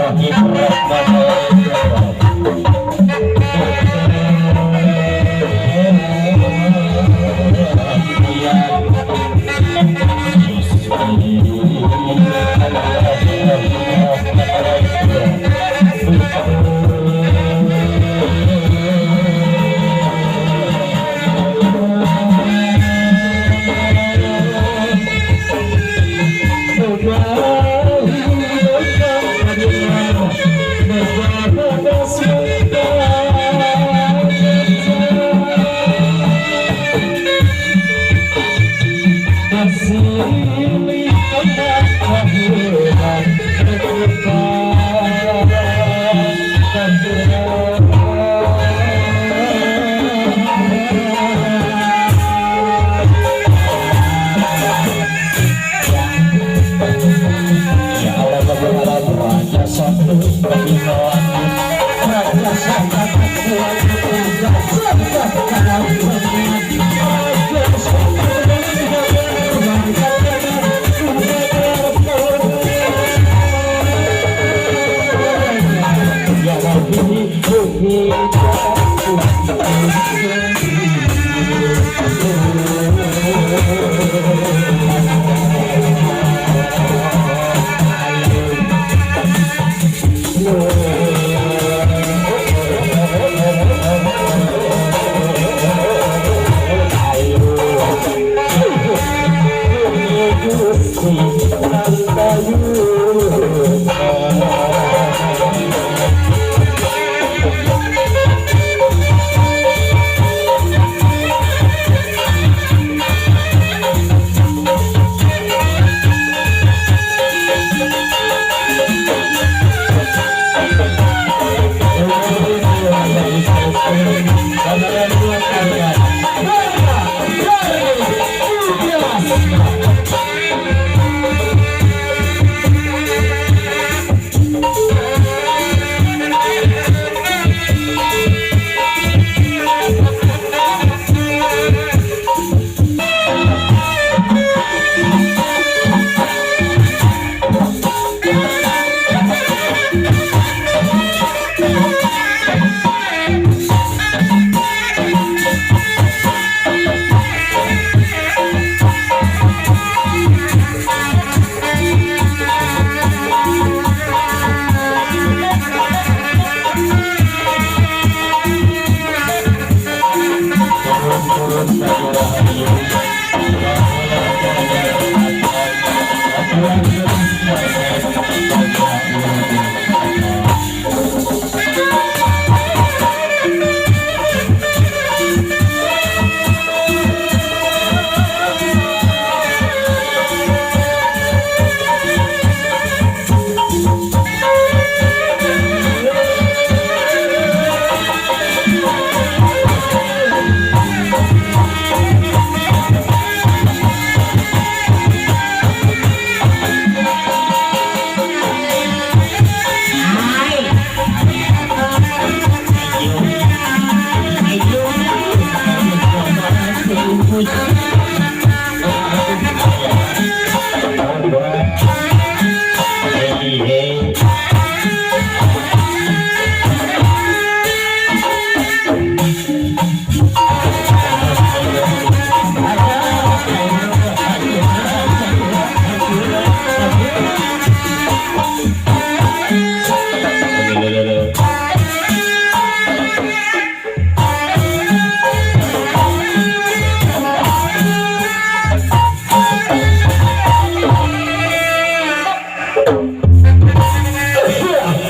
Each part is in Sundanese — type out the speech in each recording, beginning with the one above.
Bismillahirrahmanirrahim.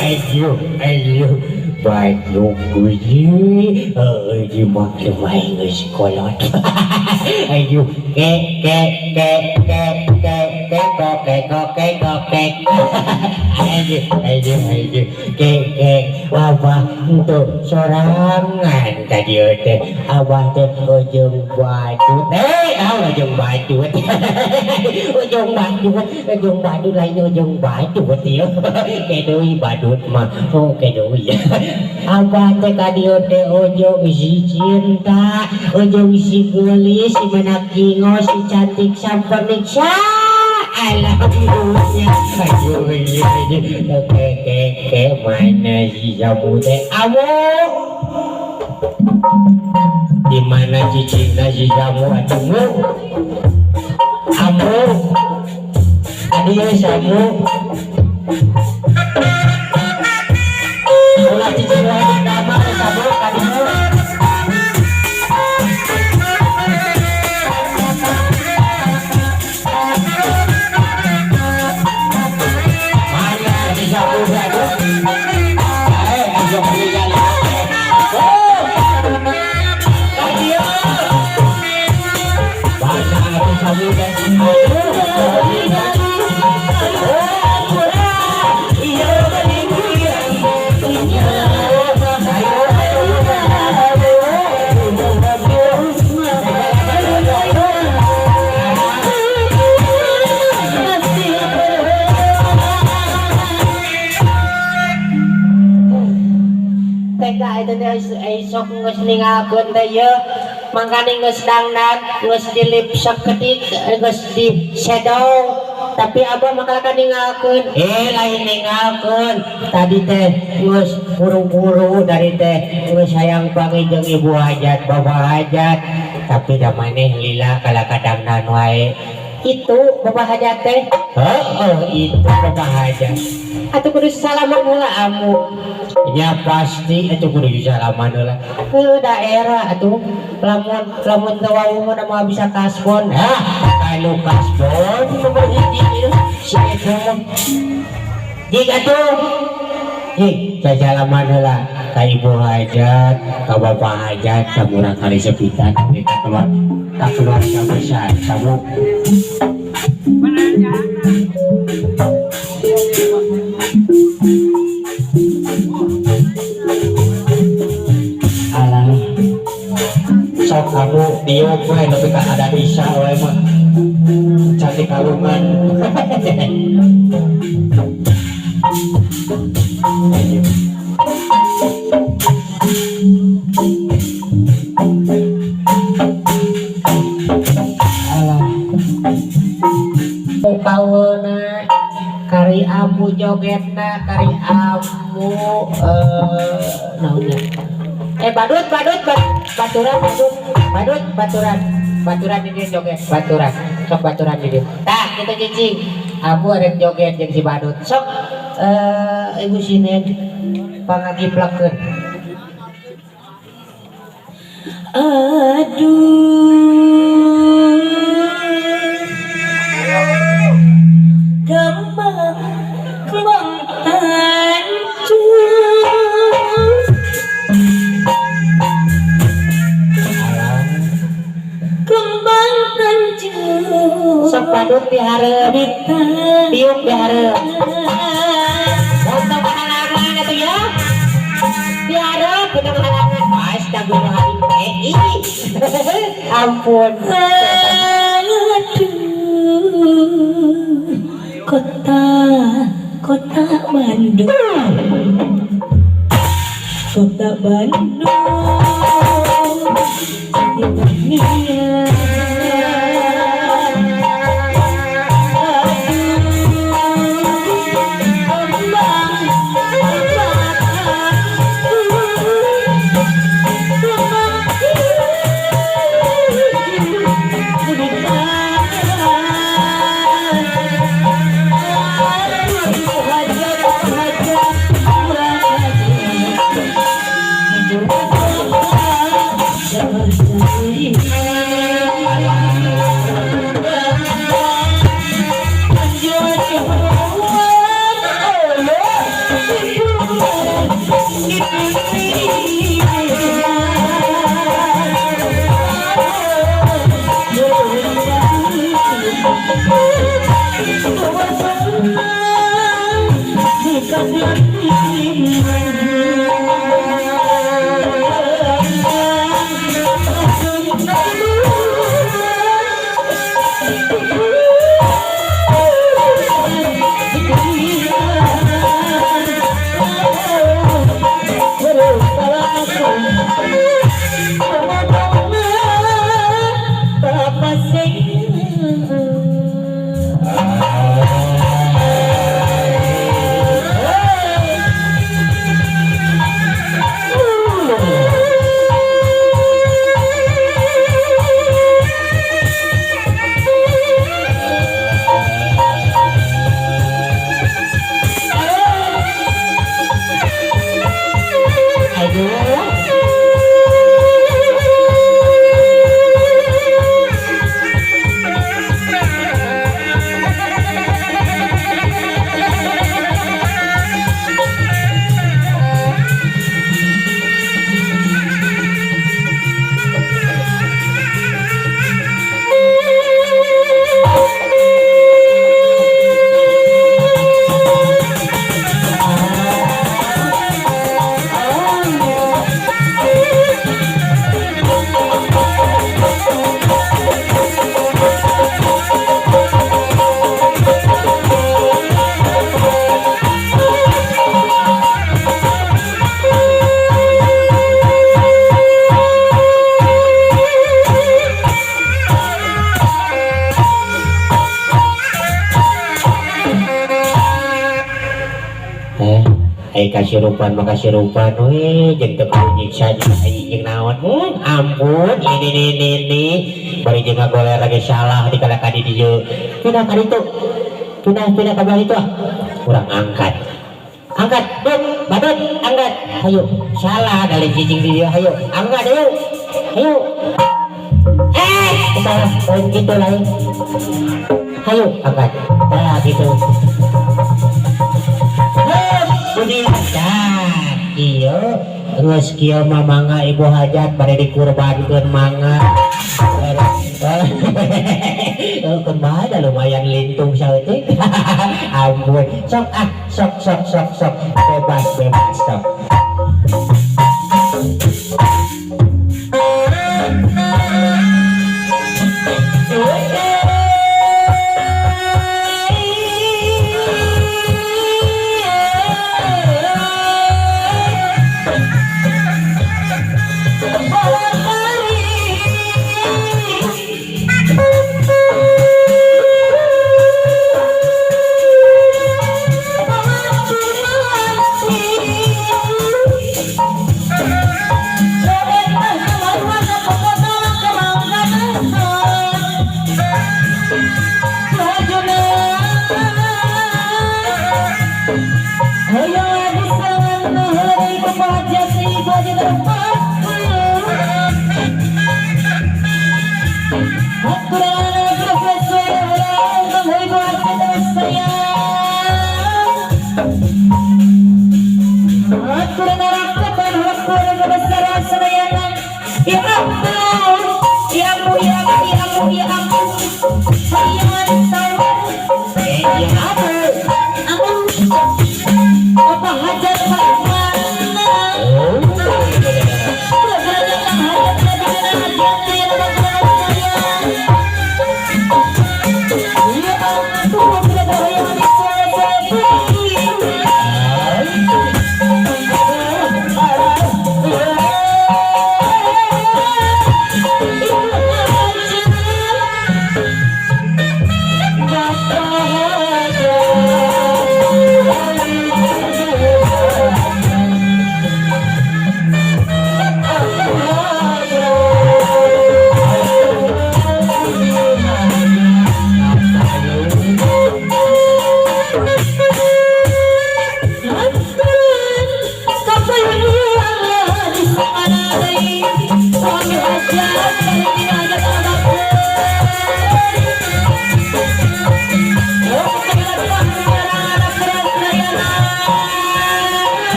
Ayo, ayo, baju kuyi, dimake wae geus kolot. Ayo, ke ke ke ke ke ke ko ke ko ke ko ke. Ayo, ayo, ayo, ke ke, abah untuk sorangan tadi teh, abah teh ujung badut, eh, ah ujung badut, ujung badut, ujung badut lain ujung badut ya, ke deui badut mah, oh ke deui. Abah teh ka dieu teh ujung si cinta, ujung si geulis, si menak jingo, si cantik sampernik. Alhamdulillah. Aduh, iya, iya. Ke ke ke mana si Samu teh? Amu. Di mana cicingna si Samu atuh mu? Amu. Adi ya Samu. Ulah cicing wae di kamar Samu kadieu. Mana si Samu teh aduh? Eh, ayo beli jalan. Oh. Kadieu. Mana atuh Samu teh? Aduh. Teka itu teh sok geus ninggalkeun teh ieu mangkaning geus dangdan geus dilip sakedik geus di shadow tapi abah maka ninggalkeun lain ninggalkeun tadi teh geus buru-buru dari teh geus hayang panggih jeung ibu hajat bapak hajat tapi da maneh lila kala kadangdan wae itu bapak hajat teh heeh itu bapak hajat atuh kudu salaman heula amu ya pasti itu kudu salaman heula ke daerah atuh lamun lamun teu wawuh mah moal bisa kasbon hah anu kasbon nomor hiji ieu si eta mah jig atuh jig sasalaman heula ka ibu hajat ka bapak hajat ka murangkalih sepitan ka keluar ka keluarga besar kamu. Alah, sok kamu diuk we nepi ka ada bisa we mah cantik kalungan. Ayo. Alah, kaweuna kari amu jogetna kari amu naonnya badut badut baturan badut badut baturan baturan di dieu joget baturan sok baturan di dieu tah kitu cicing amu arek joget jeung si badut sok ibu sinen pangagiplakeun. Aduh, kembang kembang tanjung, Alah, kembang tanjung sok badut dihareup di tiup dihareup tanah. untuk halangan atuh ya dihareup untuk halangan astagfirullahaladzim ih ampun. Aduh, kota kota Bandung, kota Bandung di dunia. Aduh, kembang kembang di Ai kasirupan mah kasirupan we jeung teu kudu nyiksa jeung ai jeung naon. Ampun ini bari jeung ngagoler lagi salah di kana ka di dieu. Pindah ka ditu. Pindah pindah ka belah ditu ah. Urang angkat. Angkat, Dut, Badut, angkat. Hayu, salah dari cicing di dieu, hayu. Angkat ayo. Hayu. Eh, salah, lain gitu lain. Hayu, angkat. Nah, gitu. Budi, nah, iya. Geus kieu mah mangga ibu hajat bade dikurbankeun mangga. Keun bae da lumayan lintung saeutik. Ampun. Sok ah, sok sok sok sok bebas bebas sok.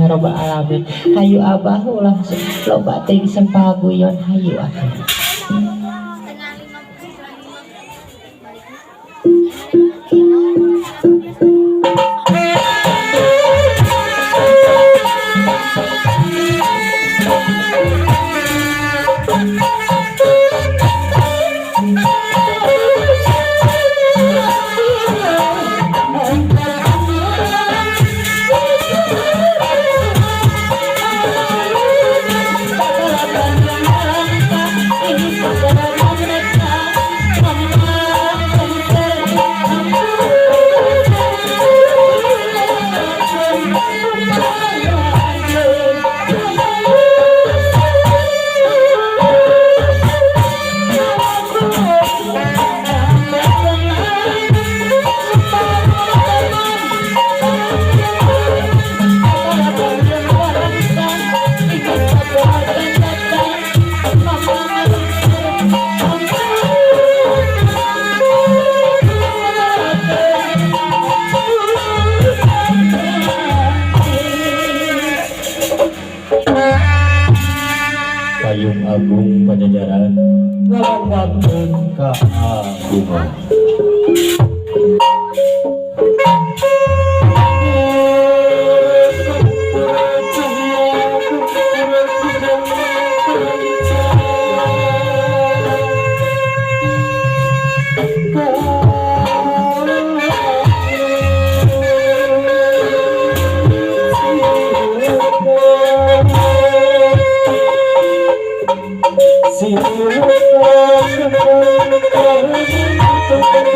Roba alamin. Hayu abah ulah loba teuing sempaguyon hayu ah. Payung Agung Pajajaran ngalangwangkeun kaagungan. Thank you.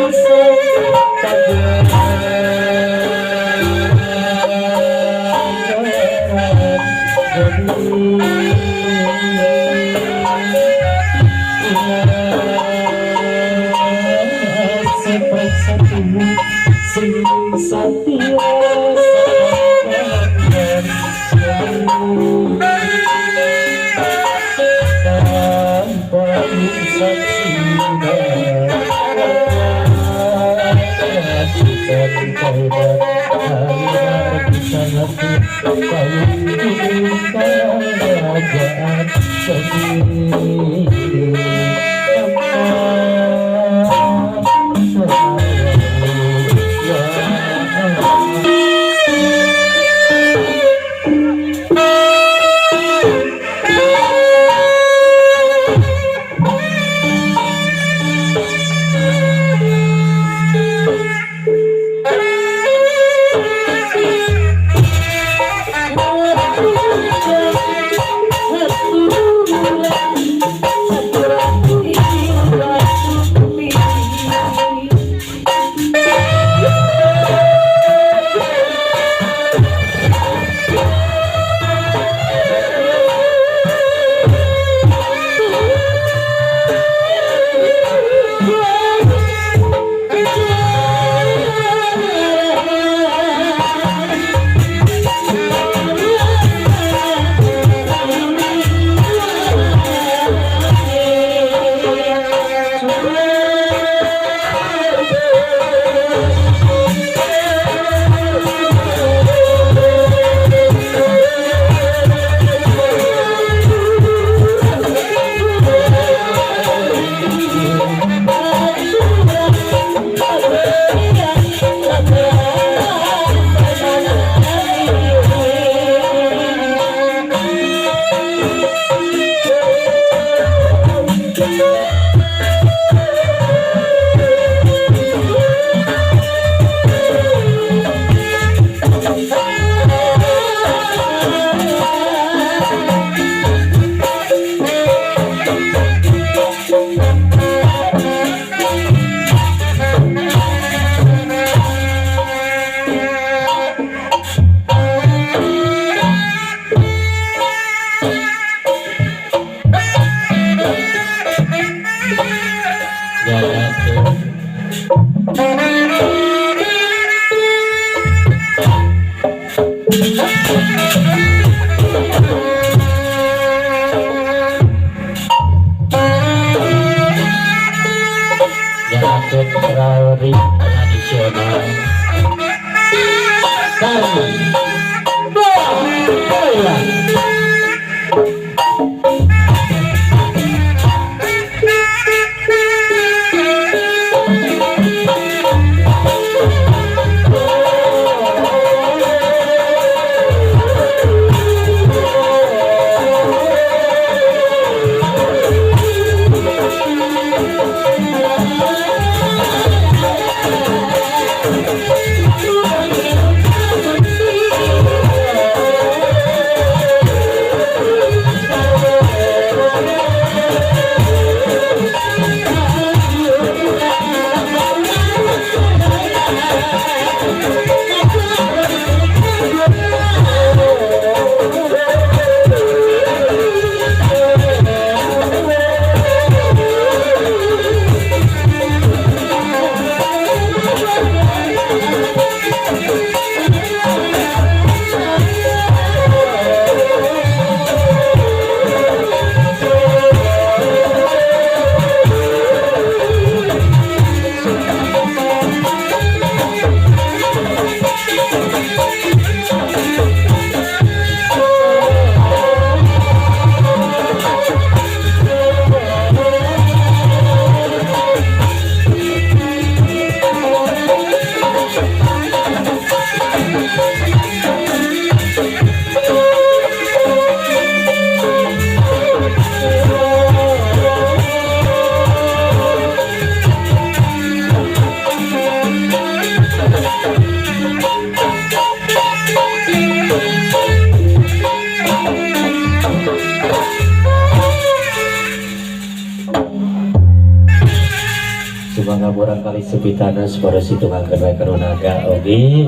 Sumangga murangkalih supitana supados ditungangkeun wae ka naga oge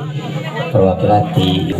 perwakilan ti.